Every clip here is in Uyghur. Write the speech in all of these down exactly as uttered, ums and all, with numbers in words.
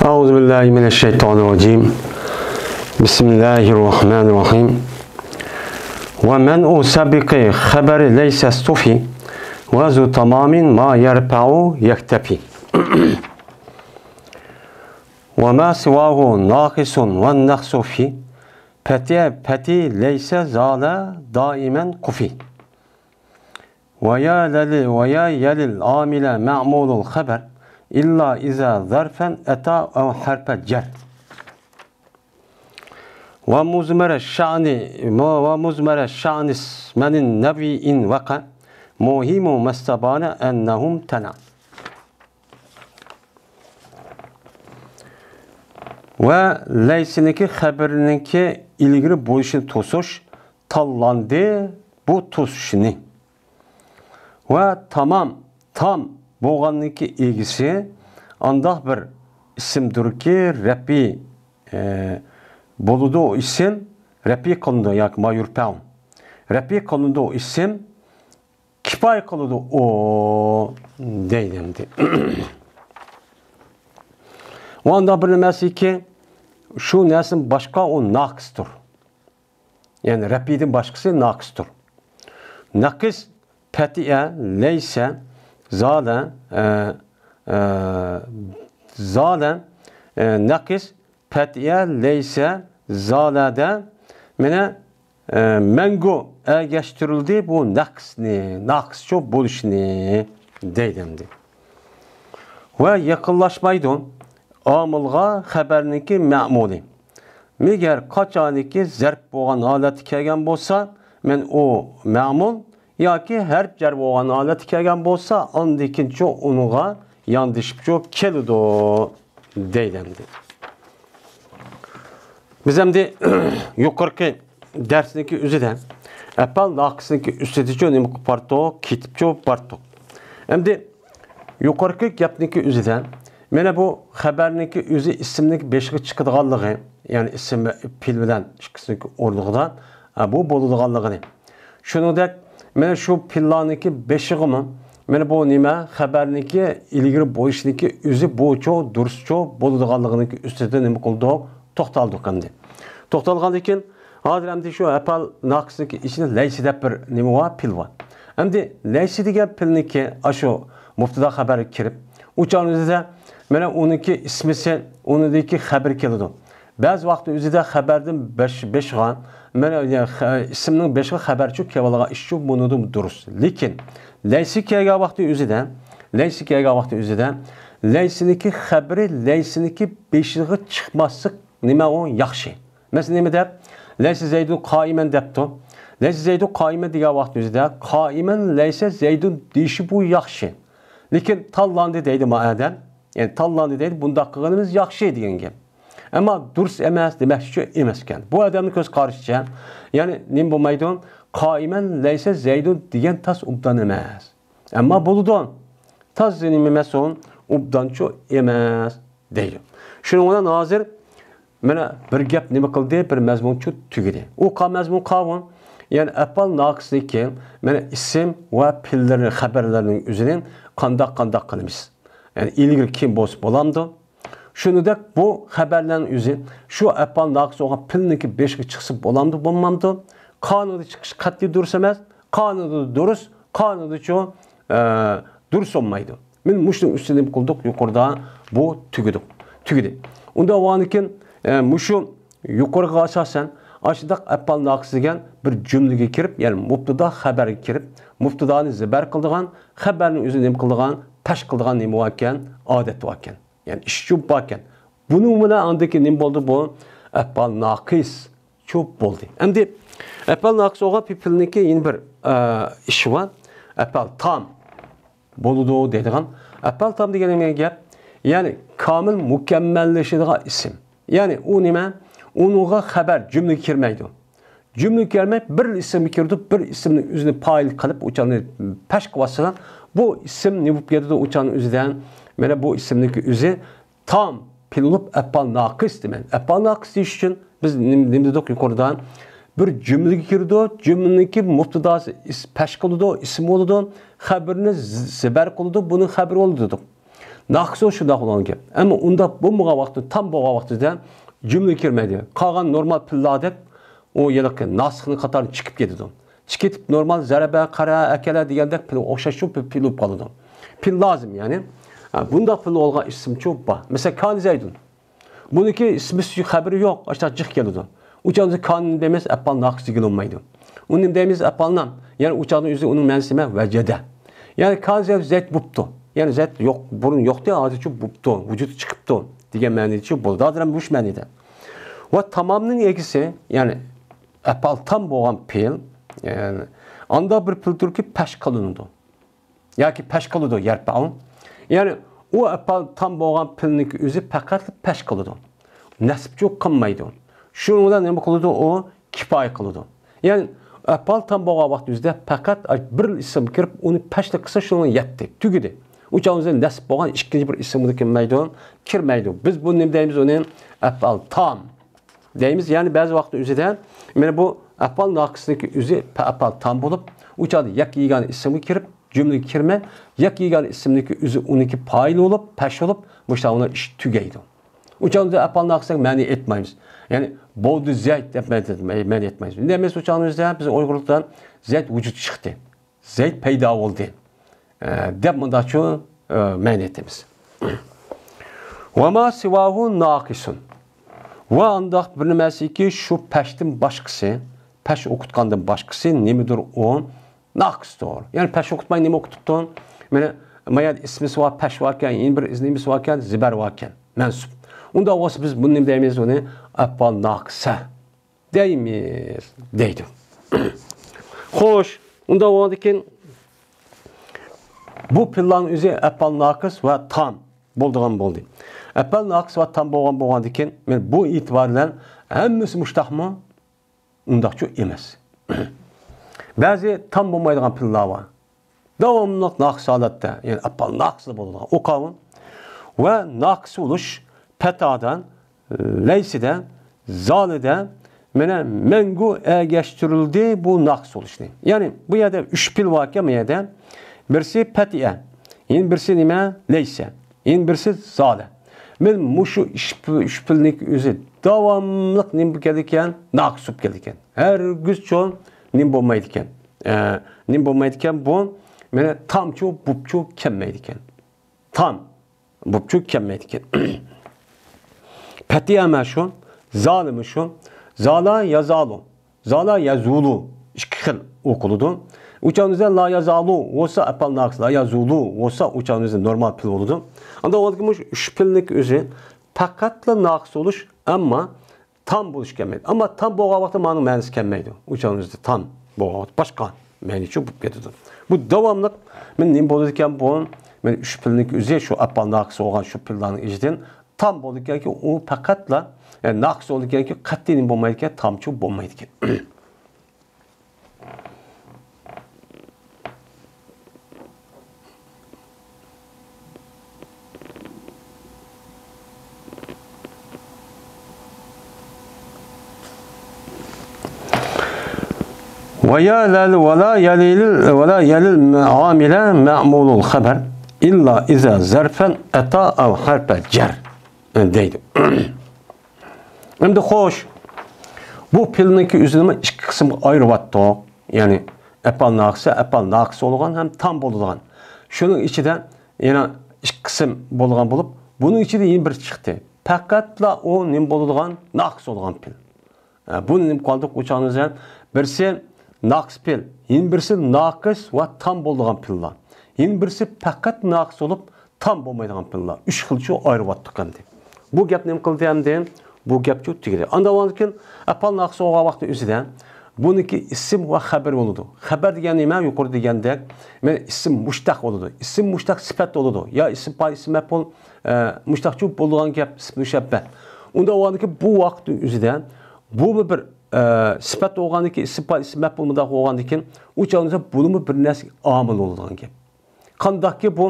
أعوذ بالله من الشيطان الرجيم. بسم الله الرحمن الرحيم. ومنع سابق خبر ليس اصطفي، وذو تمام ما يرفع يكتفي. وما سواه ناقص والنقص في فتح، فتح ليس زال دائما قفي. ويا لل-، ويا يلي العامل معمول الخبر، إلا إذا ظرفا أتى أو حرف جر. ومضمر الشأن، ومضمر الشأن اسما نوي إن وقع، مهم ما استبان أنه امتنع. ۋە لەيسىنىڭكى خەبىرىنىڭكى ئىلگىرى بولۇشىنى توسۇش تاللاندى، بۇ توسۇشنى. ۋە تامام، تام بولغاننىڭكى ئىگىسى ئانداق بىر ئىسىمدۇركى، رەپئى، ئە، بولىدۇ ئۇ ئىسىم، رەپئى قىلىنىدۇ ياكى ما يۇرپەئۇ. رەپئى قىلىنىدۇ ئۇ ئىسىم، كىپايە قىلىدۇ ئۇ دەيدۇ ئەمدى. ئۇ ئانداق بىر نېمەسىكى، شۇ نەرسىدىن باشقا ئۇ ناقىستۇر. يەنى رەپئىدىن باشقىسى ناقىستۇر. ناقىس، پەتىئە، لەيسە، زالە، ئە، ئە، زالە، ئە، ناقىس، پەتىئە، لەيسە، زالەدە مانا، ئە، مەڭگۈ ئەگەشتۈرۈلدى بۇ نەقىسنى، ناقىسچۇ بولۇشنى دەيدۇ ئەمدى. ۋە يېقىنلاشمايدۇ ئامىلغا خەبەرنىڭكى مەمۇلى. مەگەر قاچانكى زەرپ بولغان ھالەتتە كەلگەن بولسا، مەن ئۇ مەمۇل ياكى ھەرپ جەر بولغان ھالەتتە كەلگەن بولسا، ئاندىن كېيىنچۇ ئۇنىڭغا ياندىشىپچۇ كېلىدۇ دەيدۇ ئەمدى. بىز ئەمدى يۇقىرىقى دەرسنىڭكى ئۆزىدە ئەپئال ناقىسنىڭكى ئۈستىدىچۇ نېمە قىلىپ بارتۇق؟ كېتىپچۇ بارتۇق. ئەمدى يۇقىرىقى گەپنىڭكى ئۆزىدە مانا بۇ خەبەرنىڭكى ئۆزى ئىسىمنىڭكى بېشىغا چىقىدىغانلىقى، يەنى ئىسىم ۋە پېئىل بىلەن ئىككىسىنىڭكى ئورنىغىدا، ئە، بۇ بولىدىغانلىقىنى. شۇنىڭدەك مانا شۇ پېئىللارنىڭكى بېشىغىمۇ مانا بۇ نېمە خەبەرنىڭكى ئىلگىرى بولۇشنىڭكى ئۆزى بۇچۇ، دۇرۇسچۇ بولىدىغانلىقىنىڭكى ئۈستىدە نېمە قىلدۇق؟ توختالدۇق ئەمدى. توختالغاندىن كېيىن ھازىر ئەمدى شۇ ئەپئال ناقىسنىڭكى ئىچىدە لەيسە دەپ بىر نېمە بار؟ پېئىل بار. ئەمدى لەيسە دېگەن پېئىلنىڭكى ئاشۇ مۇبتىدا خەبەرگە كىرىپ، ئۇ چاغنىڭ ئۆزىدە مانا ئۇنىڭكى ئىسمىسى، ئۇنىڭدىكى خەبىرى كېلىدۇ. بەزى ۋاقىتتا ئۆزىدە خەبەردىن بېش-، بېشىغا، مانا، يا، خە-، ئىسىمنىڭ بېشىغا خەبەرچۇ كېلىۋالغان ئىشچۇ، بۇنىدۇ دۇرۇس. لېكىن لەيسە كەلگەن ۋاقتى ئۆزىدە، لەيسە كەلگەن ۋاقتى ئۆزىدە، لەيسىنىڭكى خەبىرى، لەيسىنىڭكى بېشىغا چىقماسلىق نېمە ئۇ؟ ياخشى. مەسىلەن، نېمە دەپ؟ لەيسە زەيدۇن قائىمەن دەپتۇ. لەيسە زەيدۇن قائىمەن دېگەن ۋاقتى ئۆزىدە، قائىمەن لەيسە زەيدۇن دېيىشى بۇ ياخشى. لېكىن تاللاندى دەيدۇ ما ئادەم. يەنى تاللاندى دەيدۇ، بۇنداق قىلغىنىمىز ياخشى دېگەن گەپ. ئەمما دۇرۇس ئەمەس دېمەكچى ئەمەسكەن. بۇ ئادەمنىڭ كۆز قارىشىچە، يەنى نېمە بولمايدۇ؟ قائىمەن لەيسە زەيدۇن دېگەن تاس ئوبدان ئەمەس. ئەمما بولىدۇ. تاس نېمە ئەمەس ئۇ؟ ئوبدانچۇ ئەمەس دەيدۇ. شۇنىڭ بىلەن ھازىر مانا بىر گەپ نېمە قىلدى؟ بىر مەزمۇنچۇ تۈگىدى. ئۇ قا-، مەزمۇن قاۋۇن. يەنى ئەپئال ناقىسنىڭكى مانا ئىسىم ۋە پېئىللىرى، خەبەرلەرنىڭ ئۆزىنى قانداق، قانداق قىلىمىز؟ يەنى ئىلگىرى كېيىن بولسا بولامدۇ؟ شۇنىڭدەك بۇ خەبەرلەرنىڭ ئۆزى شۇ ئەپئال ناقىس بولغان پېئىلنىڭكى بېشىغا چىقسا بولامدۇ، بولمامدۇ؟ قانۇندا چىقىش قەتئىي دۇرۇس ئەمەس. قانۇندا دۇرۇس، قانۇندىچۇ، ئە، دۇرۇس بولمايدۇ. مانا مۇشۇنىڭ ئۈستىدە نېمە قىلدۇق؟ يۇقىرىدا بۇ تۈگىدۇق. تۈگىدى. ئۇنداق بولغاندىكىن، ئە، مۇشۇ يۇقىرىغا ئاساسەن، ئاشۇنداق ئەپئال ناقىس دېگەن بىر جۈملىگە كىرىپ، يەنى مۇبتىدا خەبەرگە كىرىپ، مۇبتىدانى زەبەر قىلىدىغان، خەبەرنى ئۆزى نېمە قىلىدىغان، پەش قىلىدىغان نېمە باركەن؟ ئادەت باركەن. يەنى ئىشچۇ باركەن. بۇنىڭ بىلەن ئاندىكى نېمە بولدى بۇ؟ ئەپئال ناقىس چۇ بولدى. ئەمدى ئەپئال ناقىس بولغان پېئىلنىڭكى يەنە بىر، ئە، ئىشى بار. ئەپئال تام بولىدۇ دەيدىغان. ئەپئال تام دېگەن نېمە گەپ؟ يەنى كامىل مۇكەممەللىشىدىغان ئىسىم. يەنى ئۇ نېمە؟ ئۇنىڭغا خەبەر جۈملىگە كىرمەيدۇ. جۈملىگە كىرمەي بىر ئىسىمگە كىرىدۇ، بىر ئىسىمنى ئۆزىنى پائىل قىلىپ، ئۇ چاغنى پەش قىلىۋاتسىلا، بۇ ئىسىم نېمە بولۇپ كېتىدۇ؟ ئۇ چاغنىڭ ئۆزىدە مانا بۇ ئىسىمنىڭكى ئۆزى تام پېئىل بولۇپ ئەپئال ناقىس دېمەيدۇ. ئەپئال ناقىس دېيىش ئۈچۈن بىز نېمە، نېمە دېدۇق يۇقىرىدا؟ بىر جۈملىگە كىرىدۇ، جۈملىنىڭكى مۇبتىداسى ئىس-، پەش قىلىدۇ، ئىسىم بولىدۇ، خەبىرىنى ز-، زەبەر قىلىدۇ، بۇنىڭ خەبىرى بولىدۇ دېدۇق. ناقىس بولۇش شۇنداق بولغان گەپ. ئەمما ئۇنداق بولمىغان ۋاقىتتا، تام بولغان ۋاقتىدا جۈملىگە كىرمەيدۇ. قالغان نورمال پىللاردەك ئۇ ھېلىقى ناسىخنىڭ قاتارىدىن چىقىپ كېتىدۇ. چىقىپ كېتىپ نورمال زەرەبە، قەرە، ئەكەلە دېگەندەك پىل ئوخشاش شۇ پىل، پىل بولۇپ قالىدۇ. پىل لازىم، يەنى. ھە، بۇنداق پىل بولغان ئىسىمچۇ بار. مەسىلەن، كان زەيدۇن. بۇنىڭكى ئىسمى خەبىرى يوق، ئاشۇنداق جىق كېلىدۇ. ئۇ چاغدا كان دەيمىز، ئەپئال ناقىس دېگىلى بولمايدۇ. ئۇنى دەيمىز ئەپئال نام. يەنى ئۇ چاغدا ئۆزى ئۇنىڭ مەنىسى نېمە؟ ۋەجەدە. يەنى كان زەيد، زەيد بوپتۇ. يەنى زەيد يوق، بۇرۇن يوقتى، ھازىرچۇ بوپتۇ، ۋۇجۇدقا چىقىپتۇ دېگەن مەنىدىچۇ بولىدۇ. ھازىر ھەم مۇشۇ مەنىدە. ۋە تامامنىڭ ئىگىسى، يەنى ئەپئال تام بولغان پېئىل، يەنى ئانداق بىر پېئىلدۇركى پەش قىلىنىدۇ. ياكى پەش قىلىدۇ، يەرپەئۇ. يەنى ئۇ ئەپئال تام بولغان پېئىلنىڭكى ئۆزى پەقەتلا پەش قىلىدۇ. نەسبچۇ قىلمايدۇ. شۇنىڭ بىلەن نېمە قىلىدۇ؟ ئۇ كىپايە قىلىدۇ. يەنى ئەپئال تام بولغان ۋاقىت ئۆزىدە پەقەت بىر ئىسىم كىرىپ، ئۇنى پەشلا قىلسا، شۇنىڭ يەتتى، تۈگىدى. ئۇ چاغ ئۆزى نەسب بولغان ئىككىنچى بىر ئىسىمغا كىرمەيدۇ، كىرمەيدۇ. بىز بۇنى نېمە دەيمىز؟ ئۇنى ئەپئال تام دەيمىز. يەنى بەزى ۋاقىتتا ئۆزىدە، مانا بۇ ئەپئال ناقىسنىڭكى ئۆزى پە-، ئەپئال تام بولۇپ، ئۇ چاغدا يەككە يېگانە ئىسىمغا كىرىپ، جۈملىگە كىرمەي، يەككە يېگانە ئىسىمنىڭكى ئۆزى ئۇنىڭكى پايىلى بولۇپ، پەش بولۇپ، مۇشۇنداق ئۇنىڭ ئىشى تۈگەيدۇ. ئۇ چاغدا ئەپئال ناقىسنىڭ مەنىسى ئېيتمايمىز. يەنى بولدى زەيد دەپ مەنە ئېيتمايمىز. نېمە دەيمىز ئۇ چاغنىڭ ئۆزىدە؟ بىز ئۇيغۇرلۇقتا زەيد ۋۇجۇدقا چىقتى. زەيد پەيدا بولدى، ئە، دەپ مۇنداقچۇ، ئە، مەنە ئېيتىمىز. ۋە ما سىۋاھۇ ناقىسۇن. ۋە ئانداق بىر نېمەسىكى شۇ پەشتىن باشقىسى، پەش ئوقۇتقاندىن باشقىسى نېمىدۇر ئۇ؟ ناقىستۇر. يەنى پەش ئوقۇتماي نېمە ئوقۇتۇپتۇ؟ مانا، ما يەردە ئىسمىسى بار، پەش باركەن، يەنە بىر نېمىسى باركەن، زىبەر باركەن، مەنسۇپ. ئۇنداق بولسا بىز بۇنى نېمە دەيمىز؟ ئۇنى ئەپئال ناقىسە دەيمىز، دەيدۇ. خوش، ئۇنداق بولغاندىكىن بۇ پېئىللارنىڭ ئۆزى ئەپئال ناقىس ۋە تام بولىدىغان بولدى. ئەپئال ناقىس ۋە تام بولغان بولغاندىكىن، مانا بۇ ئېتىبار بىلەن ھەممىسى مۇشتاقمۇ؟ ئۇنداقچۇ ئەمەس. بەزى تام بولمايدىغان پېئىللار بار. داۋاملىق ناقىس ھالەتتە، يەنى ئەپئال ناقىسلا بولىدىغان. ئۇ قاۋۇل. ۋە ناقىس بولۇش پەتادا، لەيسىدە، زالىدە، مانا مەڭگۈ ئەگەشتۈرۈلدى بۇ ناقىس بولۇشنى. يەنى بۇ يەردە ئۈچ پېئىل باركەن، بۇ يەردە بىرسى پەتىئە، يەنە بىرسى نېمە؟ لەيسە. يەنە بىرسى زالە. مانا مۇشۇ ئۈچ پېئىلنىڭ ئۆزى داۋاملىق نېمە بولۇپ كېلىدىكەن؟ ناقىس بولۇپ كېلىدىكەن. ھەرگىزچۇ نېمە بولمايدىكەن؟ ئە، نېمە بولمايدىكەن بۇ؟ مانا تامچۇ، بوپچۇ كەلمەيدىكەن. تام بوپچۇ كەلمەيدىكەن. پەتىئەمۇ شۇ، زالىمۇ شۇ. زالا يازالۇ. زالا يەزۇلۇ، ئىككى خىل ئوقۇلىدۇ. ئۇ چاغنىڭ ئۆزىدە لا يازالۇ بولسا ئەپئال ناقىس، لا يەزۇلۇ بولسا ئۇ چاغنىڭ ئۆزىدە نورمال پېئىل بولىدۇ. ئاندىن ئۇندىكى مۇشۇ ئۈچ پېئىلنىڭ ئۆزى پەقەتلا ناقىس بولۇش، ئەمما تام بولۇش كەلمەيدۇ. ئەمما تام بولغان ۋاقىتتا مانىڭ مەنىسى كەلمەيدۇ. ئۇ چاغنىڭ ئۆزىدە تام بولغان ۋاقىت باشقا مەنىچۇ بولۇپ كېتىدۇ. بۇ داۋاملىق، مانا نېمە بولىدىكەن بۇ؟ مانا ئۈچ پېئىلنىڭ ئۆزى شۇ ئەپئال ناقىس بولغان شۇ پېئىللارنىڭ ئىچىدىن تام بولىدىكەنكى، ئۇ پەقەتلا، يەنى ناقىس بولىدىكەنكى، قەتئىي نېمە بولمايدىكەن، تامچۇ بولمايدىكەن. ويلل، ولا يلل، ولا يلل عامل معمول الخبر إلا إذا ظرفا أتى أو حرف جر دەيدۇ. ئەمدى خوش، بۇ پېئىلنىڭكى ئۆزىنىمۇ ئىككى قىسىمغا ئايرىۋاتتۇق. يەنى ئەپئال ناقىسە، ئەپئال ناقىس بولىدىغان ھەم تام بولىدىغان. شۇنىڭ ئىچىدە يەنە ئىككى قىسىم بولىدىغان بولۇپ، بۇنىڭ ئىچىدە يەنە بىر چىقتى. پەقەتلا ئۇ نېمە بولىدىغان؟ ناقىس بولىدىغان پېئىل. ھە، بۇنى نېمە قىلدۇق؟ ئۇ چاغنىڭ ئۆزىدە بىرسى ناقىس پېئىل، يەنە بىرسى ناقىس ۋە تام بولىدىغان پېئىللار. يەنە بىرسى پەقەت ناقىس بولۇپ، تام بولمايدىغان پېئىللار. ئۈچ خىلچۇ ئايرىۋاتتۇق ئەمدى. بۇ گەپ نېمە قىلدى ئەمدى؟ بۇ گەپچۇ تۈگىدى. ئاندىن كېيىن ئەپئال ناقىس بولغان ۋاقىتنىڭ ئۆزىدە بۇنىڭكى ئىسىم ۋە خەبەر بولىدۇ. خەبەر دېگەن نېمە؟ يۇقىرىدا دېگەندەك، مانا ئىسىم مۇشتەق بولىدۇ. ئىسىم مۇشتەق سۈپەت بولىدۇ. يا ئىسىم پائىل، ئىسىم مەپئۇل، ئە، مۇشتەقچۇ بولىدىغان گەپ، ئىسىم مۇشەببە. ئۇنداق بولغاندىكىن بۇ ۋاقىتنىڭ ئۆزىدە بۇمۇ بىر، ئە، سۈپەت بولغاندىكىن، ئىسىم پائىل، ئىسىم مەپئۇل مۇنداق بولغاندىكىن، ئۇ چاغنىڭ ئۆزىدە بۇنىمۇ بىر نەرسىگە ئامىل بولىدىغان گەپ. قانداقكى بۇ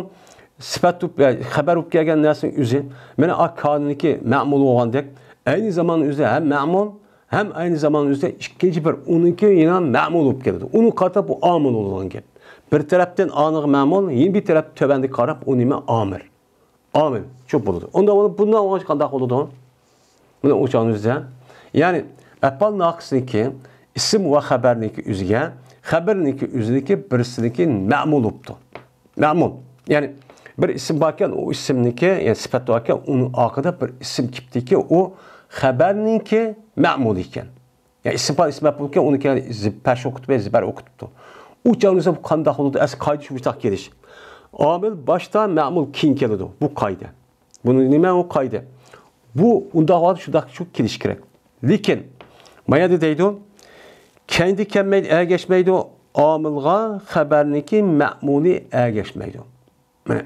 سۈپەت بولۇپ، خەبەر بولۇپ كەلگەن نەرسىنىڭ ئۆزى، مانا ئا كانىنىڭكى مەمۇل بولغاندەك، ئەينى زامان ئۆزى ھەم مەمۇل، ھەم ئەينى زامان ئۆزى ئىككىنچى بىر ئۇنىڭكى يەنە مەمۇل بولۇپ كېلىدۇ. ئۇنىڭغا قاراپ بۇ ئامىل بولىدىغان گەپ. بىر تەرەپتىن ئانىغا مەمۇل، يەنە بىر تەرەپ تۆۋەندىكى قاراپ ئۇ نېمە؟ ئامىر. ئامىل شۇ بولىدۇ. ئۇنداق بولۇپ، بۇنداق بولغاچ قانداق بولىدۇ؟ مانا ئۇ چاغنىڭ ئۆزىدە، يەنى ئەپئال ناقىسنىڭكى ئىسىم ۋە خەبەرنىڭكى ئۆزىگە، خەبەرنىڭكى ئۆزىنىڭكى بىرسىنىڭكى مەمۇل بوپتۇ. مەمۇل. يەنى بىر ئىسىم باركەن، ئۇ ئىسىمنىڭكى، يەنى سۈپەت باركەن، ئۇنىڭ ئارقىدا بىر ئىسىم كېلىپتىكى، ئۇ خەبەرنىڭكى مەمۇلى ئىكەن. يەنى ئىسىم بار، ئىسىم مەپئۇل ئىكەن، ئۇنى كەينى زىب-، پەش ئوقۇتۇپ، زىبەر ئوقۇتۇپتۇ. ئۇ چاغنىڭ ئۆزىدە بۇ قانداق بولىدۇ؟ ئەسلى قائىدە شۇ مۇشۇنداق كېلىش. ئامىل باشتا، مەمۇل كېيىن كېلىدۇ. بۇ قائىدە. بۇنى نېمە ئۇ قائىدە؟ بۇ ئۇنداق ۋاقىت شۇنداق شۇ كېلىشى كېرەك. لېكىن ما يەردە دەيدۇ، كەينىدە كەلمەيدۇ، ئەگەشمەيدۇ، ئامىلغا خەبەرنىڭكى مەمۇلى ئەگەشمەيدۇ. مانا.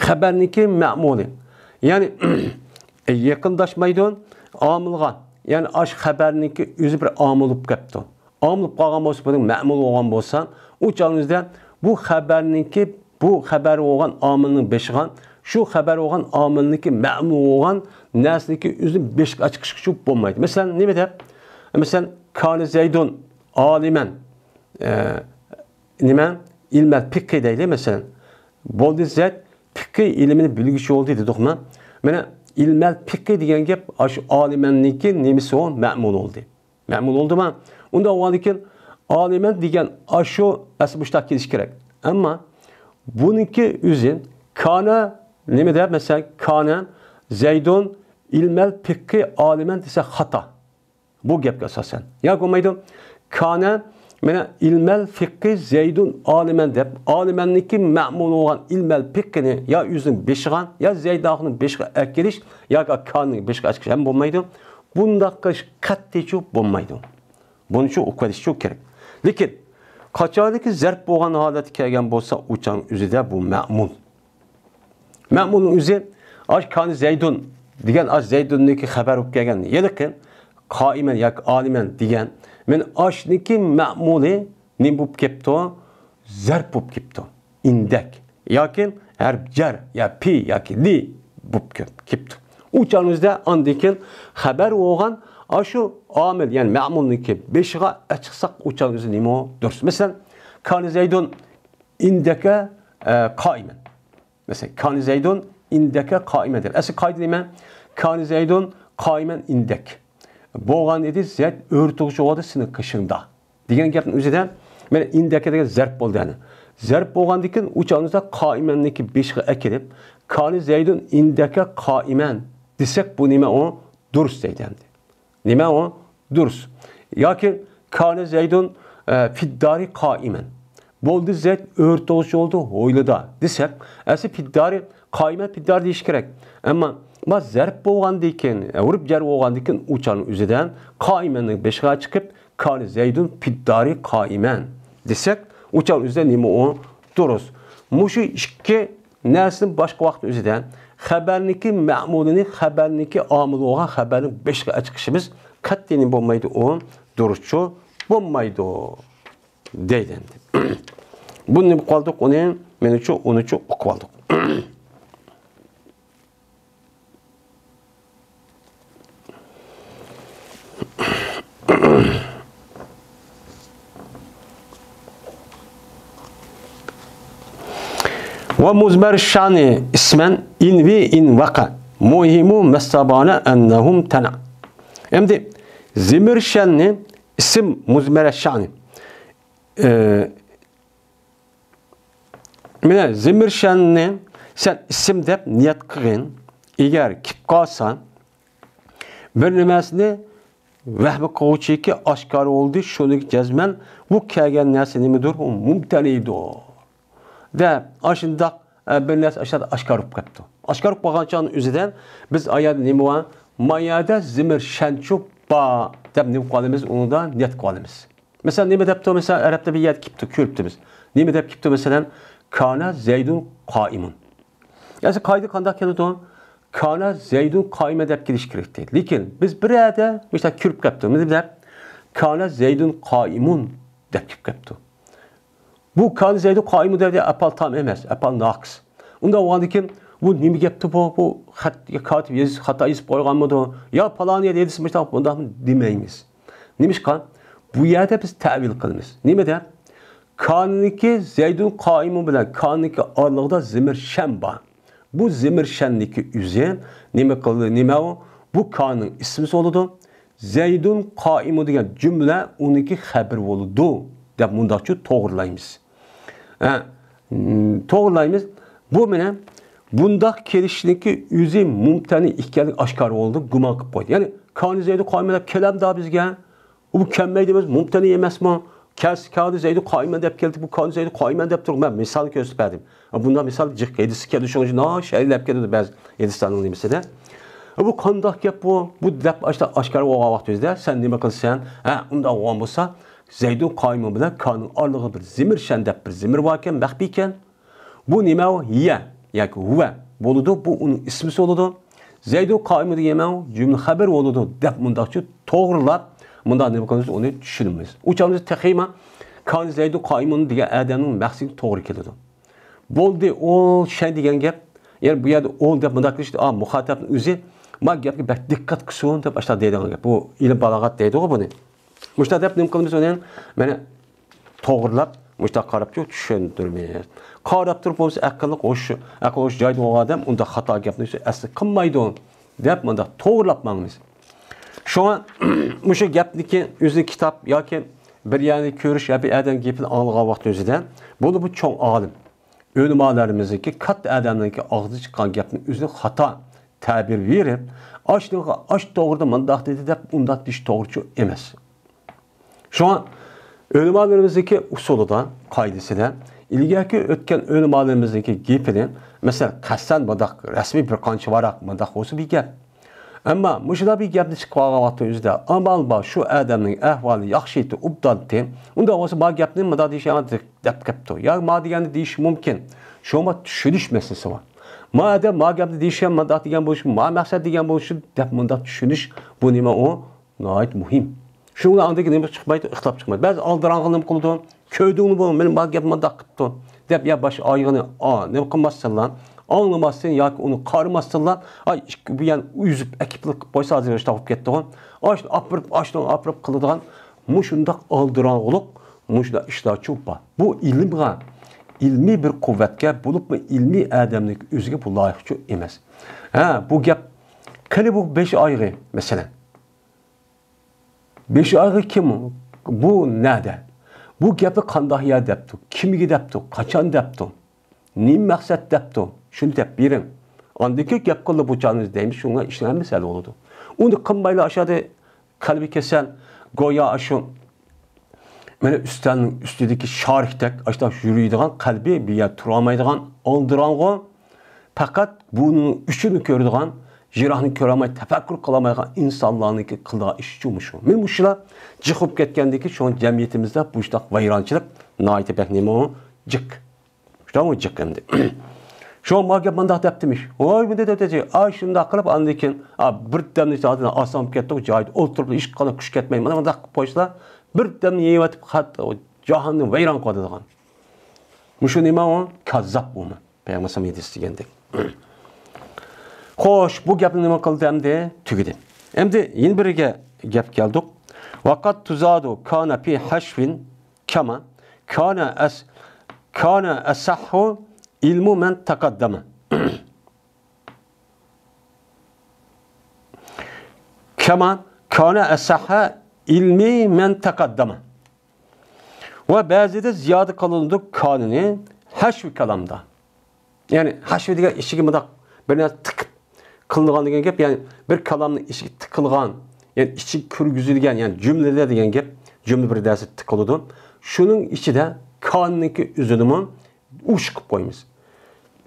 خەبەرنىڭكى مەمۇلى. يەنى يېقىنداشمايدۇ ئامىلغا. يەنى ئاش خەبەرنىڭكى ئۆزى بىر ئامىل بولۇپ كەپتۇ. ئامىل بولۇپ قالغان بولسا، بۇنىڭ مەمۇل بولغان بولسا، ئۇ چاغنىڭ ئۆزىدە بۇ خەبەرنىڭكى، بۇ خەبەر بولغان ئامىلنىڭ بېشىغا، شۇ خەبەر بولغان ئامىلنىڭكى مەمۇل بولغان نەرسىنىڭكى ئۆزىنى بېشىغا چىقىشقا بولمايدۇ. مەسىلەن، نېمە دەپ؟ مەسىلەن، كان زەيدۇن ئالىمەن. ئە، نېمە؟ ئىلمەل پىققى دەيلى، مەسىلەن. بولدى زەيد پىققى ئىلمىنى بىلگۈچى بولدى دېدۇقمۇ؟ مانا، ئىلمەل پىققى دېگەن گەپ ئاشۇ ئالىمەننىڭكى نېمىسى ئۇ؟ مەمۇل بولدى. مەمۇل بولدىمۇ؟ ئۇنداق بولغاندىكىن ئالىمەن دېگەن ئاشۇ ئەسلى مۇشۇنداق كېلىشى كېرەك. ئەمما بۇنىڭكى ئۆزى كانە نېمە دەپ؟ مەسىلەن، كانە زەيدۇن ئىلمەل پىققى ئالىمەن دېسە خاتا. بۇ گەپكە ئاساسەن. ياكى بولمايدۇ. كانە، مانا، ئىلمەل فىققى زەيدۇن ئالىمەن دەپ، ئالىمەننىڭكى مەمۇل بولغان ئىلمەل فىققىنى يا ئۆزىنىڭ بېشىغا، يا زەيداخۇنىڭ بېشىغا ئەكېلىش، ياكى كانىنىڭ بېشىغا ئەكېلىش ھەم بولمايدۇ. بۇنداق قىلىش قەتئىيچۇ بولمايدۇ. بۇنىچۇ ئۇقۇۋېلىشچۇ كېرەك. لېكىن، قاچانكى زەرپ بولغان ھالەتكە كەلگەن بولسا، ئۇ چاغ ئۆزىدە بۇ مەمۇل. مەمۇلنىڭ ئۆزى، ئاش كان زەيدۇن دېگەن، ئاش زەيدۇننىڭكى خەۋەر بولۇپ كەلگەن ھېلىقى قائىمەن ياكى ئالىمەن دېگەن، مانا ئاشنىڭكى مەمۇلى نېمە بولۇپ كەپتۇ؟ زەرپ بولۇپ كەپتۇ. ئىندەك ياكى ھەرپ جەر يا پى ياكى لى بولۇپ كەپ-، كەپتۇ. ئۇ چاغنىڭ ئۆزىدە ئاندىن كېيىن خەۋەر بولغان ئاشۇ ئامىل، يەنى مەمۇلنىڭكى بېشىغا ئەچىقساق، ئۇ چاغنىڭ ئۆزى نېمە دۇرۇس؟ مەسىلەن، كان زەيدۇن ئىندەكە، ئە، قائىمەن. مەسىلەن، كان زەيدۇن ئىندەكە قائىمەن دەپ. ئەسلى قائىدە نېمە؟ كان زەيدۇن قائىمەن ئىندەك. بولغان ئىدى، زەيد ئۆرە تۇرغۇچى بولدى سېنىڭ قېشىڭدا. دېگەن گەپنىڭ ئۆزىدە، مانا ئىندەكە دېگەن زەرپ بولدى، يەنى. زەرپ بولغاندىن كېيىن، ئۇ چاغنىڭدا قائىمەننىڭكى بېشىغا ئەكىلىپ، كان زەيدۇن ئىندەكە قائىمەن دېسەك، بۇ نېمە ئۇ؟ دۇرۇس دەيدۇ ئەمدى. نېمە ئۇ؟ دۇرۇس. ياكى كان زەيدۇن، ئە، فىددارى قائىمەن. بولدى، زەيد ئۆرە تۇرغۇچى بولدى ھويلىدا دېسەك، ئەسلى فىددارى قائىمەن، فىددارى دېيىش كېرەك. ئەمما ما زەرپ بولغاندىن كېيىن، ئە، ئۇرۇپ جەر بولغاندىن كېيىن ئۇ چاغنىڭ ئۆزىدە قائىمەننىڭ بېشىغا چىقىپ، كان زەيدۇن فىددارى قائىمەن دېسەك، ئۇ چاغنىڭ ئۆزىدە نېمە ئۇ؟ دۇرۇس. مۇشۇ ئىككى نەرسىنى باشقا ۋاقىت ئۆزىدە خەبەرنىڭكى مەمۇلىنى، خەبەرنىڭكى ئامىلى بولغان خەبەرنىڭ بېشىغا ئەچىقىشىمىز قەتئىي نېمە بولمايدۇ، ئۇ دۇرۇسچۇ بولمايدۇ دەيدۇ ئەمدى. بۇنى نېمە قىلىۋالدۇق؟ ئۇنى، مېنىچۇ، ئۇنىچۇ ئۇقۇۋالدۇق. ۋە مۇزمەر شەنى ئىسمەن ئىنۋى ئىنۋەقە مۇھىمۇ مەستابانە ئەننەھۇم تەنە. ئەمدى زىمىر شەننى ئىسىم مۇزمەرە شەنى، ئە، مانا زىمىر شەننى سەن ئىسىم دەپ نىيەت قىلغىن. ئەگەر كېلىپ قالسا، بىر نېمەسىنى ۋەھمى قىلغۇچىكى ئاشكارا بولدى، شۇنىڭ جەزمەن بۇ كەلگەن نەرسە نېمىدۇر؟ ئۇ مۇمتەنىدۇر. دەپ، ئاشۇنداق، ئە، بىر نەرسە ئاشكارا، ئاشكارا بولۇپ كەپتۇ. ئاشكارا بولۇپ قالغان چاغنىڭ ئۆزىدە بىز ئايەتتە نېمە بار؟ ما يەردە زىمىر شەنچۇ بار دەپ نېمە قىلىمىز؟ ئۇنىڭدا نىيەت قىلىمىز. مەسىلەن، نېمە دەپتۇ؟ مەسىلەن، ئەرەبتە بىر يەردە كېلىپتۇ، كۆرۈپتىمىز. نېمە دەپ كېلىپتۇ؟ مەسىلەن، كان زەيدۇن قائىمۇن. ئەسلى قائىدە قانداق كېلىدۇ؟ كان زەيدۇن قائىمەن دەپ كېلىشى كېرەكتى. لېكىن بىز بىر يەردە مۇشۇنداق كۆرۈپ كەپتۇ. نېمە دەپ؟ كان زەيدۇن قائىمۇن دەپ كېلىپ كەپتۇ. بۇ كان زەيدۇن قائىمۇن دەپ ئەپئال تام ئەمەس، ئەپئال ناقىس. ئۇنداق بولغاندىكىن، بۇ نېمە گەپتۇ بۇ؟ بۇ خەت، كاتىپ يېزىش، خاتا يېزىپ قويغانمىدۇ؟ يا پالان يەردە يېزىش مۇشۇنداق، بۇنداقمۇ دېمەيمىز. نېمىشقا؟ بۇ يەردە بىز تەۋىل قىلىمىز. نېمە دەپ؟ كاننىڭكى زەيدۇن قائىمۇن بىلەن كاننىڭكى ئارىلىقىدا زىمىر شەن بار. بۇ زېمىرشەننىكى ئۆزى نېمە قىلدى؟ نېمە ئۇ؟ بۇ كاننىڭ ئىسمىسى بولىدۇ. زەيدۇن قائىمۇ دېگەن جۈملە ئۇنىڭكى خەبىرى بولىدۇ، دەپ مۇنداقچە توغرىلايمىز. ھە، م، توغرىلايمىز. بۇ مانا بۇنداق كېلىشنىڭكى ئۆزى مۇمتەنە ئىكەنلىكى ئاشكارا بولدى، گۇمان قىلىپ قويدى. يەنى كان زەيدۇ قائىمۇ دەپ كېلەمدا بىزگە؟ ئۇ كەلمەيدۇ ئەمەس، مۇمتەنە ئەمەسمۇ؟ كەلسە كان زەيدۇ قائىمەن دەپ كەلدى، بۇ كان زەيدۇ قائىمەن دەپ تۇرۇپ، مەن مىسال كۆرسىتىپ بەردىم. بۇنداق مىسال جىق ھەدىسى كەلدى، شۇنىڭ ئۈچۈن ناھايىتى شەرھلەپ كەلدى بەزى ھەدىسلەرنىڭ نېمىسىدە. بۇ قانداق گەپ بۇ؟ بۇ دەپ ئاشتا-، ئاشكارا بولغان ۋاقتىمىزدا سەن نېمە قىلىسەن؟ ھە، ئۇنداق بولغان بولسا، زەيدۇ قائىمۇ بىلەن كاننىڭ ئارىلىقىدا بىر زېمىرشەن دەپ بىر زېمىر باركەن، مەخپىيكەن. بۇ نېمە ئۇ؟ ھىيە ياكى ھۇۋە بولىدۇ، بۇ ئۇنىڭ ئىسمىسى بولىدۇ. زەيدۇ قائىمۇ دېگەن نېمە ئۇ؟ جۈملە خەبەر بولىدۇ، دەپ مۇنداقچە توغرىلاپ، مۇنداق نېمە قىلىمىز، ئۇنى چۈشىنىمىز. ئۇ چاغدا بىز تېخىمۇ كان زەيدۇ قائىمۇن دېگەن ئادەمنىڭ مەقسىتىگە توغرا كېلىدۇ. بولدى، ئۇ شەي دېگەن گەپ. يەنى بۇ يەردە ئۇ دەپ مۇنداق قىلىشتا، ئا، مۇخاتەپنىڭ ئۆزى ما گەپكە بەك دىققەت قىلسۇن دەپ ئاشۇنداق دەيدىغان گەپ. بۇ ئىلىم بالاغەت دەيدىغۇ بۇنى. مۇشۇنداق دەپ نېمە قىلىمىز ئۇنى؟ مانا توغرىلاپ، مۇشۇنداق قاراپچۇ چۈشەندۈرىمىز. قاراپ تۇرۇپ بولمىسا ئەقىللىق، ھوش، ئەقىل ھوش جايىدا بولغان ئادەم ئۇنداق خاتا گەپنى ئەسلى قىلمايدۇ دەپ مۇنداق توغرىلاپ ماڭىمىز. شۇڭا مۇشۇ گەپنىكى ئۆزى كىتاب ياكى بىر يەرنى كۆرۈش يا بىر ئادەم گېپىنى ئاڭلىغان ۋاقتى ئۆزىدە، بولدى بۇ چوڭ ئالىم، ئۆلىمالىرىمىزنىڭكى، كاتتا ئادەمنىڭكى ئاغزىدىن چىققان گەپنى ئۆزىنى خاتا تەبىر بېرىپ، ئاشۇنىڭغا ئاش توغرىدا مۇنداق دېدى دەپ ئۇنداق دېيىش توغرىچۇ ئەمەس. شۇڭا ئۆلىمالىرىمىزنىڭكى ئۇسۇلىدا، قائىدىسىدە ئىلگەركى ئۆتكەن ئۆلىمالىرىمىزنىڭكى گېپىنى، مەسىلەن، قەستەن مۇنداق رەسمىي بىر قانچە ۋاراق مۇنداق بولسا بىر گەپ. ئەمما مۇشۇنداق بىر گەپنى چىقىپ قالغان ۋاقتى ئۆزىدە ئامال بار، شۇ ئادەمنىڭ ئەھۋالى ياخشى ئىدى، ئوبدان ئىدى. ئۇنداق بولسا ما گەپنى مۇنداق دېيىش دەپ كەپتۇ. يا ما دېگەننى دېيىشى مۇمكىن. شۇڭا تۈشىنىش مەسىلىسى بار. ما ئادەم ما گەپنى دېيىشكەن، مۇنداق دېگەن بولۇشى، ما مەقسەت دېگەن بولۇشى دەپ مۇنداق چۈشىنىش، بۇ نېمە ئۇ؟ ناھايىتى مۇھىم. شۇنىڭ بىلەن ئاندىن كېيىن نېمە چىقمايدۇ؟ ئىختىلاپ چىقمايدۇ. بەزى ئالدىراڭغۇ نېمە قىلىدۇ؟ كۆردۈڭمۇ بۇ؟ مېنىڭ ما گەپ مۇنداق قىپتۇ دەپ يا باش ئايىغىنى، ئا، نېمە قىلماستىنلا، ئاڭلىماستىن ياكى ئۇنى قارىماستىنلا، ئاي، ئىككى بۇ يەنى ئۈزۈپ ئەكىپ قويسا ھازىر ئىشتاق بولۇپ كەتتىغۇ. ئاشۇنى ئاپىرىپ، ئاشۇنى ئاپىرىپ قىلىدىغان مۇشۇنداق ئالدىراڭغۇلۇق، مۇشۇنداق ئىشلارچۇ بار. بۇ ئىلىمغا، ئىلمىي بىر قۇۋۋەتكە، بولۇپمۇ ئىلمىي ئادەمنىڭ ئۆزىگە بۇ لايىقچۇ ئەمەس. ھە، بۇ گەپ، قېنى بۇ بېشى ئايىغى، مەسىلەن. بېشى ئايىغى كىم؟ بۇ نەدە؟ بۇ گەپنى قانداق يەر دەپتۇ؟ كىمگە دەپتۇ؟ قاچان دەپتۇ؟ نېمە مەقسەت دەپتۇ؟ شۇنى دەپ بېرىڭ. ئاندىن كېيىن گەپ قىلدى بۇ چاغنى دەيمىز، شۇڭا ئىشنىڭ ھەممىسى ھەل بولىدۇ. ئۇنى قىلمايلا ئاشۇ يەردە قەلبى كېسەل، گويا ئاشۇ مانا ئۈستەلنىڭ ئۈستىدىكى شارىكتەك ئاشۇنداق يۈرىدىغان، قەلبى بىر يەردە تۇرالمايدىغان، ئالدىراڭغۇ، پەقەت بۇنىڭ ئۈچىنى كۆرىدىغان، يىراقنى كۆرەلمەي، تەپەككۇر قىلالمايدىغان ئىنسانلارنىڭكى قىلىدىغان ئىشىچۇ مۇشۇ. مانا مۇشۇلار جىق بولۇپ كەتكەندىن كېيىن شۇڭا جەمئىيىتىمىزدە بۇ شۇنداق ۋەيرانچىلىق ناھايىتى بەك نېمە جىق. شۇنداقمۇ جىق ئەمدى. شۇڭا ما گەپ مۇنداق دەپتىمىش. ۋاي، بۇنداق دەپتىچى. ئاي، شۇنداق قىلىپ، ئاندىن كېيىن، ئا، بىردەمنى ئاسان بولۇپ كەتتۇق. جايىدا ئولتۇرۇپ، ھېچقانداق كۈچ كەتمەي، مانا مۇنداق قىلىپ قويسىلا، بىردەمنى يەيۋېتىپ، خەت-، جاھاننى ۋەيران قىلىۋاتىدىغان. مۇشۇ نېمە ئۇ؟ كاززاپ ئۇمۇ. پەيغەمبەر ئەلەيھىسسالام ھەدىس دېگەندەك. خوش، بۇ گەپنى نېمە قىلدى ئەمدى؟ تۈگىدى. ئەمدى يەنە بىرىگە گەپ كەلدۇق. ۋەقەد تۇزادۇ كانە پى ھەشۋىن كەما كانە ئەس-، كانە ئەسەھھۇ ئىلمۇ مەن تەقەددەمە. كەما كانە ئەسەھھە ئىلمى مەن تەقەددەمە. ۋە بەزىدە زىيادە قىلىنىدۇ كانىنى ھەشۋ كالامدا. يەنى ھەشۋ دېگەن ئىچىگە مۇنداق بىر نەرسە تىقىپ قىلىنغان دېگەن گەپ، يەنى بىر كالامنىڭ ئىچىگە تىقىلغان، يەنى ئىچىگە كىرگۈزۈلگەن، يەنى جۈملىدە دېگەن گەپ، جۈملە بىر نەرسە تىقىلىدۇ. شۇنىڭ ئىچىدە كاننىڭكى ئۆزىنىمۇ ئۇ ئىش قىلىپ قويىمىز.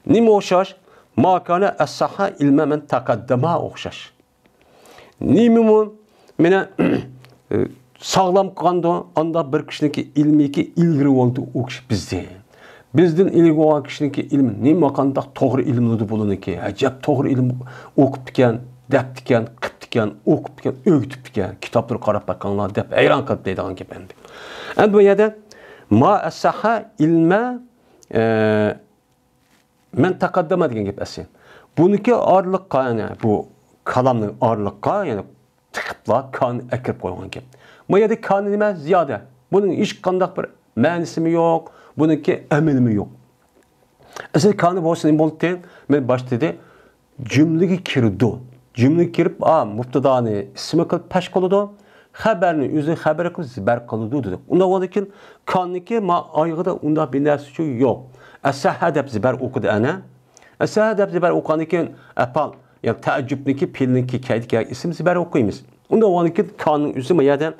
نېمە ئوخشاش؟ ما كانە ئەسسەھھە ئىلمە مەن تەقەددەمە ئوخشاش. نېمىمۇ مانا ساغلام قىلغاندۇ، ئاندا بىر كىشىنىڭكى ئىلمىكى ئىلگىرى بولدى ئۇ كىشى بىزدىن. بىزدىن ئىلگىرى بولغان كىشىنىڭكى ئىلمى نېمە قانداق توغرا ئىلىملىدى بۇلىنىكى. ئەجەب توغرا ئىلىم ئوقۇپتىكەن، دەپتىكەن، قىپتىكەن، ئوقۇپتىكەن، ئۆگىتىپتىكەن. كىتابلىرى قاراپ باققانلار دەپ ھەيران قېلىپ دەيدىغان گەپ ئەمدى. ئەمدى بۇ يەردە ما ئەسسەھھە ئىلمە، ئە، مەن تەقەددەمە دېگەن گەپ ئەسلى. بۇنىڭكى ئارىلىققا، يەنى بۇ كالامنى ئارىلىققا، يەنى تىقىپلا كانى ئەكىرىپ قويغان گەپ. بۇ يەردە كانى نېمە؟ زىيادە. بۇنىڭ ھېچقانداق بىر مەنىسىمۇ يوق، بۇنىڭكى ئەمىلىمۇ يوق. ئەسلى كانى بولسا نېمە بولدى؟ مەن باشتا دېدى، جۈملىگە كىرىدۇ. جۈملىگە كىرىپ، ئا، مۇبتادانى ئىسمى قىلىپ پەش قىلىدۇ. خەبەرنى ئۆزى خەبەر قىلىپ زىبەر قىلىدۇ دېدۇق. ئۇنداق بولغاندىن كېيىن كاننىڭكى ما ئايىغىدا ئۇنداق بىر نەرسىچۇ يوق. ئەسەھە دەپ زىبەر ئوقۇدى ئەنە. ئەسەھە دەپ زىبەر ئوقۇغاندىن كېيىن ئەپئال، يەنى تەئەججۈبنىڭكى پېئىلنىڭكى كەينىدىكى ئىسىم زىبەر ئوقۇيمىز. ئۇنداق بولغاندىن كېيىن كاننىڭ ئۆزى ما يەردە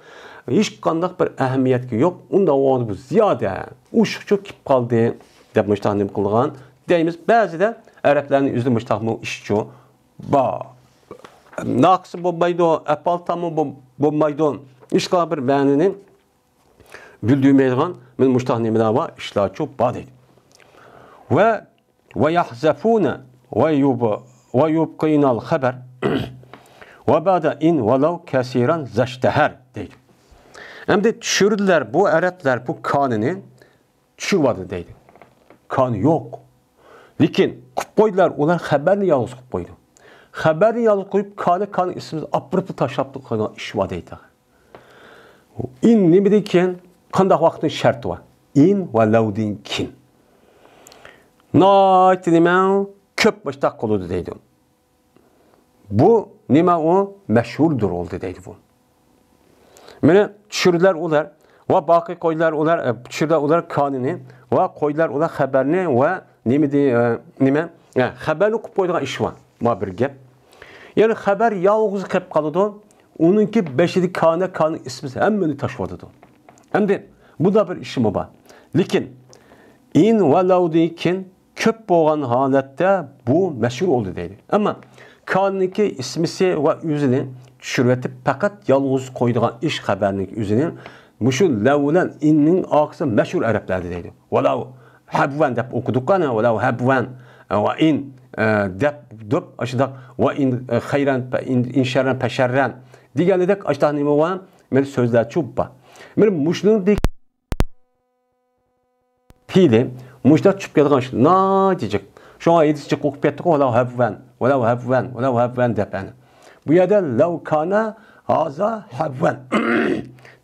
ھېچقانداق بىر ئەھمىيەتكە يوق. ئۇنداق بولغاندا بۇ زىيادە ئوشۇقچە كېلىپ قالدى دەپ مۇشۇنداق نېمە قىلغان دەيمىز. بەزىدە ئەرەبلەرنىڭ ئۆزىدە مۇشۇنداقمۇ ئىشچۇ بار. ناقىسى بولمايدۇ، ئەپئال تاممۇ بول-، بولمايدۇ. ھېچقانداق بىر مەنىنى بىلدۈرمەيدىغان مانا مۇشۇنداق نېمىلەر بار، ئىشلارچۇ بار دەيدۇ. ۋە، ۋە يەھزەفۇنە ۋە يۇب-، ۋە يۇبقىنەل خەبەر ۋە بەئدە ئىن ۋەلەۋ كەسىرەن زەشتەھەر دەيدۇ. ئەمدى چۈشۈردىلەر، بۇ ئەرەبلەر بۇ كانىنى چۈشۈرۈۋالدى دەيدۇ. كانى يوق. لېكىن قىلىپ قويدىلار، ئۇلار خەبەرنى يالغۇز قىلىپ قويدى. خەبەرنى يالغۇز قويۇپ، كانى، كانى ئىسمىنى ئاپىرىپ تاشلاپ قويغان ئىش بار دەيدۇ. ئىن نېمىدىن كېيىن، قانداق ۋاقىتنىڭ شەرتى بار؟ ئىن ۋە لەۋدىن كېيىن. ناھايىتى نېمە؟ كۆپ مۇشتاق قىلىدۇ دەيدۇ. بۇ نېمە ئۇ؟ مەشھۇردۇر بولدى دەيدۇ بۇ. مانا چۈشۈردىلەر ئۇلار ۋە باقى قويدىلار ئۇلار، ئە، چۈشۈردىلەر ئۇلار كانىنى ۋە قويدىلار ئۇلار خەبەرنى ۋە نېمە دېي-، ئە، نېمە؟ ئە، خەبەرنى قىلىپ قويىدىغان ئىش بار. ما بىر گەپ. يەنى خەبەر يالغۇز قېلىپ قالىدۇ. ئۇنىڭكى بېشىدا كانە، كانىڭ ئىسمى ھەممىنى تاشلىۋاتىدۇ. ئەمدى بۇندا بىر ئىشمۇ بار. لېكىن ئىن ۋە لەۋدىن كېيىن كۆپ بولغان ھالەتتە بۇ مەشھۇر بولدى دەيدۇ. ئەمما كاننىڭكى ئىسمىسى ۋە ئۆزىنى چۈشۈرۈۋېتىپ، پەقەت يالغۇز قويىدىغان ئىش خەبەرنىڭكى ئۆزىنى مۇشۇ لەۋ بىلەن ئىننىڭ ئارقىسى مەشھۇر ئەرەبلەردە دەيدۇ. ۋەلەۋ ھەبۋەن دەپ ئوقۇدۇق قانا، ۋەلەۋ ھەبۋەن، ۋە ئىن، ئە، دەپ، دەپ، ئاشۇنداق، ۋە ئىن، ئە، خەيرەن، پە-، ئىن، ئىن شەررەن، پەشەررەن دېگەندەك، ئاشۇنداق نېمە بار؟ مانا سۆزلەرچۇ بار. مانا مۇشۇنىڭدەك پېئىلى مۇشۇنداق چۈشۈپ كەتكەن ئىش ناھايىتى جىق. شۇڭا ھەدىس جىق ئوقۇپ كەتتۇققۇ، ۋەلەۋ ھەبۋەن، ۋەلەۋ ھەبۋەن، ۋەلەۋ ھەبۋەن دەپ ئەنە. بۇ يەردە لەۋ كانە ھازا ھەبۋەن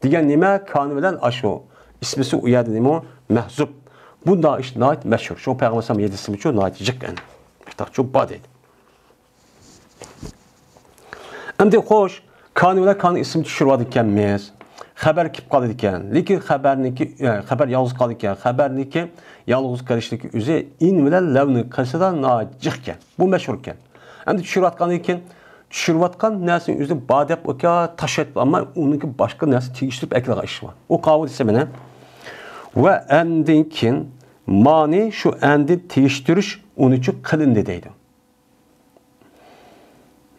دېگەن نېمە؟ كانە بىلەن ئاشۇ ئىسمىسى ئۇ يەردە نېمە؟ مەھزۇپ. بۇنداق ئىش ناھايىتى مەشھۇر. شۇڭا پەيغەمبەر ئەلەيھىسسالام ھەدىسىمۇچۇ ناھايىتى جىق ئەنە. مۇشۇنداقچۇ بار دەيدۇ. ئەمدى خوش، كانى بىلەن كانى ئىسمىنى چۈشۈرۈۋالىدىكەنمىز. خەبەر كېلىپ قالىدىكەن. لېكىن خەبەرنىڭكى، ئە، خەبەر يالغۇز قالىدىكەن. خەبەرنىڭكى يالغۇز قېلىشلىكى ئۆزى ئىن بىلەن لەۋنىڭ قىلسىدا ناھايىتى جىقكەن. بۇ مەشھۇركەن. ئەمدى چۈشۈرۈۋاتقاندىن كېيىن، چۈشۈرۈۋاتقان نەرسىنىڭ ئۆزىنى بار دەپ ئوكا تاشلاپ، ئەمما ئۇنىڭكى باشقا نەرسە تېگىشتۈرۈپ ئەكېلىدىغان ئىش بار. ئۇ قاۋۇ دېسە مانا. ۋە ئەندىن كېيىن مانى شۇ ئەندىن تېگىشتۈرۈش ئۇنىچۇ قىلىندى دەيدۇ.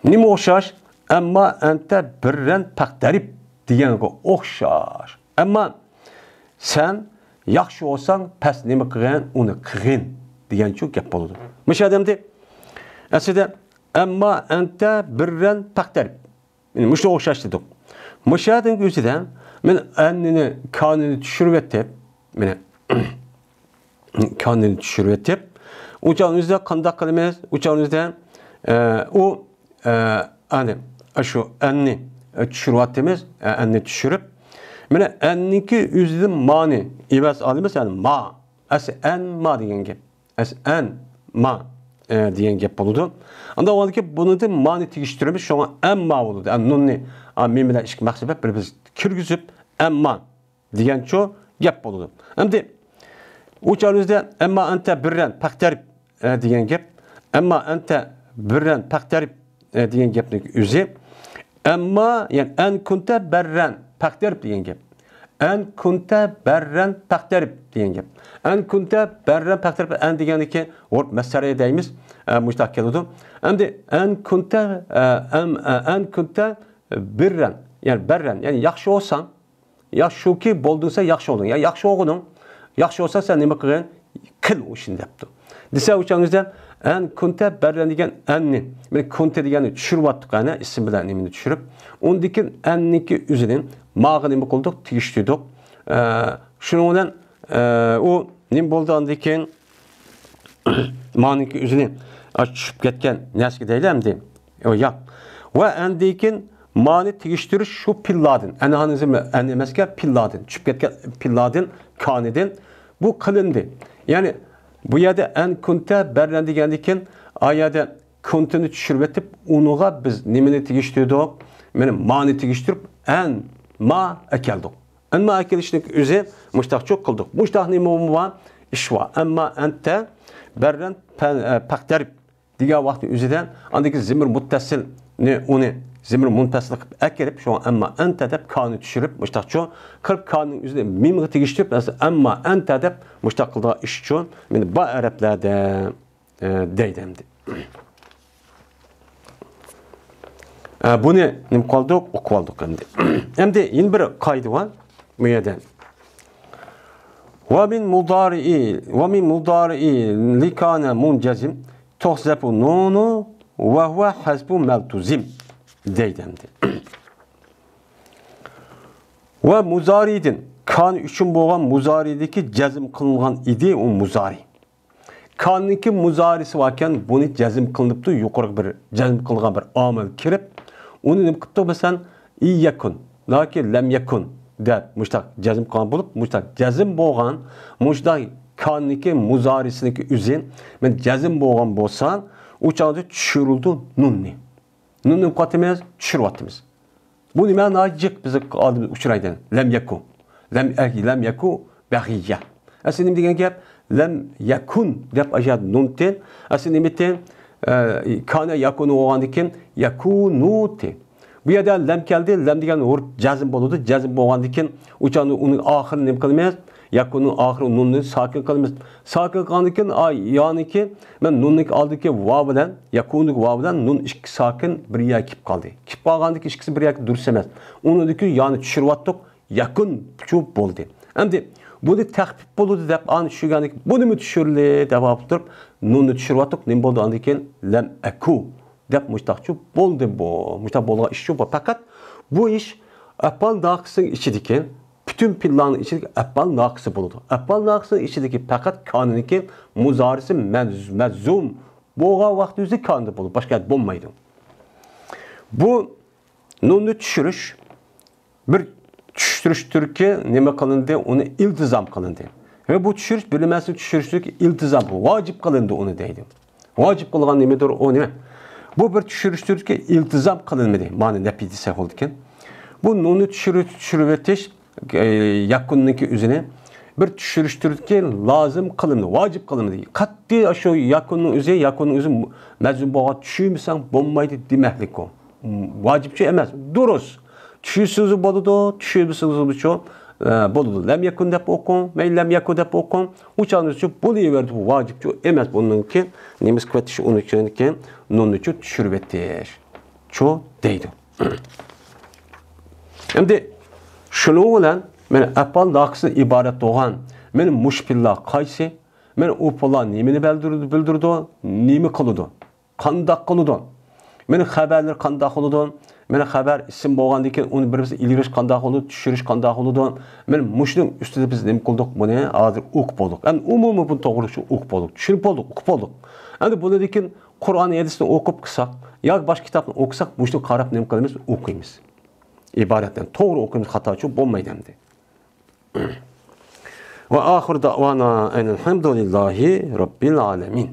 نېمە ئوخشاش؟ ئەمما ئەنتە بىررەن پەقتەرىپ دېگەنگە ئوخشاش. ئەمما سەن ياخشى بولساڭ، پەس نېمە قىلغىن، ئۇنى قىلغىن دېگەنچۇ گەپ بولىدۇ. مۇشۇ ئادەمدە ئەسلىدە ئەمما ئەنتە بىررەن پەقتەرىپ. مۇشۇ ئوخشاش دېدۇق. مۇشۇ ئادەمگە ئۆزىدە مەن ئەننىنى، كانىنى چۈشۈرۈۋېتىپ، مانا كانىنى چۈشۈرۈۋېتىپ، ئۇ چاغنىڭ ئۆزىدە قانداق قىلىمىز؟ ئۇ چاغنىڭ ئۆزىدە، ئە، ئۇ، ئە، ئەنە، شۇ ئەننى، ئە، چۈشۈرۈۋاتىمىز، ئە، ئەننى چۈشۈرۈپ. مانا ئەننىڭكى ئۆزىدىن مانى ئىۋەز ئالىمىز، يەنى ما. ئەسلى ئەن ما دېگەن گەپ. ئەسلى ئەن ما، ئە، دېگەن گەپ بولىدۇ. ئاندىن ئۇندىكى بۇنىڭدىن مانى تېگىشتۈرىمىز، شۇڭا ئەمما بولىدۇ. ئە، نۇننى، ئە، مىم بىلەن ئىككى مەخسۇس بىر بىز كىرگۈزۈپ، ئەمما دېگەنچۇ گەپ بولىدۇ. ئەمدى ئۇ چاغىمىزدا ئەمما ئەنتە بىررەن پەقتەرىپ، ئە، دېگەن گەپ. ئەمما ئەنتە بىررەن پەقتەرىپ، ئە، دېگەن گەپنىڭ ئۆزى. ئەمما، يەنى ئەن كۇنتە بەررەن پەقتەرىپ دېگەن گەپ. ئەن كۇنتە بەررەن پەقتەرىپ دېگەن گەپ. ئەن كۇنتە بەررەن پەقتەرىپ، ئەن دېگەننىكى ۋۇرب مەسدەرى دەيمىز. ئە، مۇشۇنداق كېلىدۇ. ئەمدى ئەن كۇنتە، ئە، ئەم، ئە، ئەن كۇنتە بىررەن، يەنى بەررەن، يەنى ياخشى بولساڭ، يا شۇكى بولدۇڭ سەن، ياخشى بولدۇڭ. يا ياخشى بولغىنىڭ، ياخشى بولسا سەن نېمە قىلغىن؟ قىل ئۇ ئىشنى دەپتۇ. دېسە ئۇ چاغىمىزدا ئەن كۇنتە بەررەن دېگەن ئەننى، مانا كۇنتە دېگەننى چۈشۈرۈۋاتتۇق ئەنە، ئىسىم بىلەن نېمىنى چۈشۈرۈپ. ئۇندىن كېيىن ئەننىڭكى ئۆزىنى ماغا نېمە قىلدۇق؟ تېگىشتۈردۇق. ئە، شۇنىڭ بىلەن، ئە، ئۇ نېمە بولدى ئاندىن كېيىن؟ مانىڭكى ئۆزىنى، ئا، چۈشۈپ كەتكەن نەرسىگە دەيلى ئەمدى. ئۇ ياق. ۋە ئەندىن كېيىن مانى تېگىشتۈرۈش شۇ پىللاردىن. ئەنە ھانىزم ئەن ئەمەسكەن، پىللاردىن. چۈشۈپ كەتكەن پىللاردىن، كانىدىن. بۇ قىلىندى. يەنى بۇ يەردە ئەن كۇنتە بەررەن دېگەندىن كېيىن، ئا يەردە كۇنتىنى چۈشۈرۈۋېتىپ، ئۇنىڭغا بىز نېمىنى تېگىشتۈردۇق؟ مانا مانى تېگىشتۈرۈپ، ئەن ما ئەكەلدۇق. ئەن ما ئەكېلىشنىڭ ئۆزى مۇشتاقچۇ قىلدۇق. مۇشتاق نېمە بار؟ ئىش بار. ئەمما ئەنتە بەررەن پە-، ئە، پەقتەرىپ دېگەن ۋاقىتنىڭ ئۆزىدە، ئاندىن كېيىن زىمىر مۇتتەسىلنى ئۇنى زىمىر مۇنپەسىل قىلىپ ئەكىرىپ، شۇڭا ئەمما ئەنتە دەپ كانى چۈشۈرۈپ، مۇشتاقچۇ قىلىپ، كانىڭ ئۆزىنى مىمغا تېگىشتۈرۈپ، ئەمما ئەنتە دەپ مۇشتاق قىلىدىغان ئىش ئۈچۈن مانا بار ئەرەبلەردە، ئە، دەيدۇ ئەمدى. ئە، بۇنى نېمە قىلدۇق؟ ئوقۇۋالدۇق ئەمدى. ئەمدى يەنە بىر قائىدە بار بۇ يەردە. ومن مضارع، ومن مضارع لكان منجزم تحذف النون وهو حذف ما التزم دەيدۇ ئەمدى. ۋە مۇزارىدىن، كان ئۈچۈن بولغان مۇزارىدىكى جەزم قىلىنغان ئىدى، ئۇ مۇزارى. كاننىڭكى مۇزارىسى باركەن، بۇنى جەزم قىلىنىپتۇ، يۇقىرىقى بىر جەزم قىلغان بىر ئامىل كىرىپ، ئۇنى نېمە قىپتۇ؟ مەسىلەن، ئىن يەكۇن ياكى لەم يەكۇن دەپ مۇشتاق جەزم قىلغان بولۇپ، مۇشتاق جەزم بولغان، مۇشتاق كاننىڭكى مۇزارىسىنىڭكى ئۆزى، مەن جەزم بولغان بولسا، ئۇ چاغدا چۈشۈرۈلىدۇ نۇننى. نۇننى نېمە قىلىۋاتىمىز؟ چۈشۈرۈۋاتىمىز. بۇ نېمە؟ ناھايىتى جىق بىزنىڭ ئالدىمىزدا ئۇچرايدۇ. لەم يەكۇ. لەم، لەم يەكۇ بەغىييە. ئەسلى نېمە دېگەن گەپ؟ لەم يەكۇن دەپ ئاشۇ يەردە نۇنتىن. ئەسلى نېمىتىن؟ ئە، كانە يەكۇنۇ بولغاندىن كېيىن يەكۇنۇتى. بۇ يەردە لەم كەلدى. لەم دېگەن ھۇرۇپ جەزم بولىدۇ. جەزم بولغاندىن كېيىن ئۇ چاغدا ئۇنىڭ ئاخىرىنى نېمە قىلىمىز؟ يەكۇننىڭ ئاخىرى نۇننى ساكىن قىلىمىز. ساكىن قىلغاندىن كېيىن، ئا، يانىكى، مەن نۇننىڭ ئالدىدىكى ۋاۋ بىلەن، يەكۇننىڭ ۋاۋ بىلەن نۇن ئىككى ساكىن بىر يەرگە كېلىپ قالدى. كېلىپ قالغاندىكى ئىككىسى بىر يەرگە دۇرۇس ئەمەس. ئۇنىڭدىكى يانى چۈشۈرۈۋاتتۇق، يەكۇنچۇ بولدى. ئەمدى بۇنى تەخپىپ بولىدۇ دەپ ئانى چۈشۈرگەندىكىن بۇنىمۇ چۈشۈرلى دەپ ئاپتۇ تۇرۇپ، نۇننى چۈشۈرۈۋاتتۇق، نېمە بولدى ئاندىن كېيىن؟ لەم ئەكۇ دەپ مۇشتاقچۇ بولدى بۇ. مۇشتاق بولغان ئىشچۇ بۇ. پەقەت بۇ ئىش ئەپئال ناقىسنىڭ ئىچىدىكى، پۈتۈن پېئىللارنىڭ ئىچىدىكى ئەپئال ناقىسى بولىدۇ. ئەپئال ناقىسنىڭ ئىچىدىكى پەقەت كانىنىڭكى مۇزارىسى مەز-، مەززۇم بولغان ۋاقتى ئۆزى كاندا بولىدۇ، باشقا يەردە بولمايدۇ. بۇ نۇننى چۈشۈرۈش بىر چۈشۈرۈشتۇركى نېمە قىلىندى؟ ئۇنى ئىلتىزام قىلىندى. ۋە بۇ چۈشۈرۈش بىر نېمەسىنى چۈشۈرۈشتۇركى ئىلتىزام، ۋاجىپ قىلىندى ئۇنى دەيدۇ. ۋاجىپ قىلغان نېمىدۇر ئۇ نېمە؟ بۇ بىر چۈشۈرۈشتۇركى ئىلتىزام قىلىنمىدى. مانا نەپى دېسە بولىدىكەن. بۇ نۇننى چۈشۈرۈ-، چۈشۈرۈۋېتىش، ئە، يەكۇننىڭكى ئۆزىنى بىر چۈشۈرۈشتۈركى لازىم قىلىنمىدى، ۋاجىپ قىلىنمىدى. قەتئىي شۇ يەكۇننىڭ ئۆزى، يەكۇننىڭ ئۆزى مەزمۇن بولغان چۈشۈرمىسەڭ بولمايدۇ دېمەكلىك ئۇ. ۋاجىپچۇ ئەمەس، دۇرۇس. چۈشۈرسىڭىزمۇ بولىدۇ، چۈشۈرمىسىڭىزمۇچۇ، ئە، بولىدۇ. لەم يەكۇن دەپ ئوقۇڭ، مەيلى لەم يەكۇ دەپ ئوقۇڭ. ئۇ چاغنىچۇ بولۇۋېرىدۇ، ۋاجىپچۇ ئەمەس. بۇنىڭكى نېمىسى قىلىۋېتىش، ئۇنىڭ ئۈچۈن نۇننىچۇ چۈشۈرۈۋېتىش. چۇ دەيدۇ. ئەمدى شۇنىڭ بىلەن مانا ئەپئال ناقىستىن ئىبارەت بولغان مانا مۇشۇ پېئىللار قايسى؟ مانا ئۇ پېئىللار نېمىنى بىلدۈرىدۇ، بىلدۈرىدۇ، نېمە قىلىدۇ؟ قانداق قىلىدۇ؟ مانا خەۋەرلىرى قانداق بولىدۇ؟ مانا خەۋەر ئىسىم بولغاندىن كېيىن ئۇنى بىر بىرسىگە ئېلىۋېلىش قانداق بولىدۇ؟ چۈشۈرۈش قانداق بولىدۇ؟ مانا مۇشۇنىڭ ئۈستىدە بىز نېمە قىلدۇق؟ بۇنى ھازىر ئوقۇپ بولدۇق. ئەمدى ئومۇمىي بۇنى توغرا شۇ ئوقۇپ بولدۇق، چۈشىنىپ بولدۇق، ئوقۇپ بولدۇق. ئەمدى بۇنىڭدىن كېيىن قۇرئان ھەدىسنى ئوقۇپ قىلساق ياكى باشقا كىتابنى ئوقۇساق، مۇشۇنى قاراپ نېمە قىلىمىز؟ ئوقۇيمىز. ئىبارەتلەرنى توغرا ئوقۇيمىز، خاتاچۇ بولمايدۇ ئەمدى. ۋە ئاخىر دەۋانا ئەنىل ھەمدۇلىللاھى رەببىل ئالەمىن.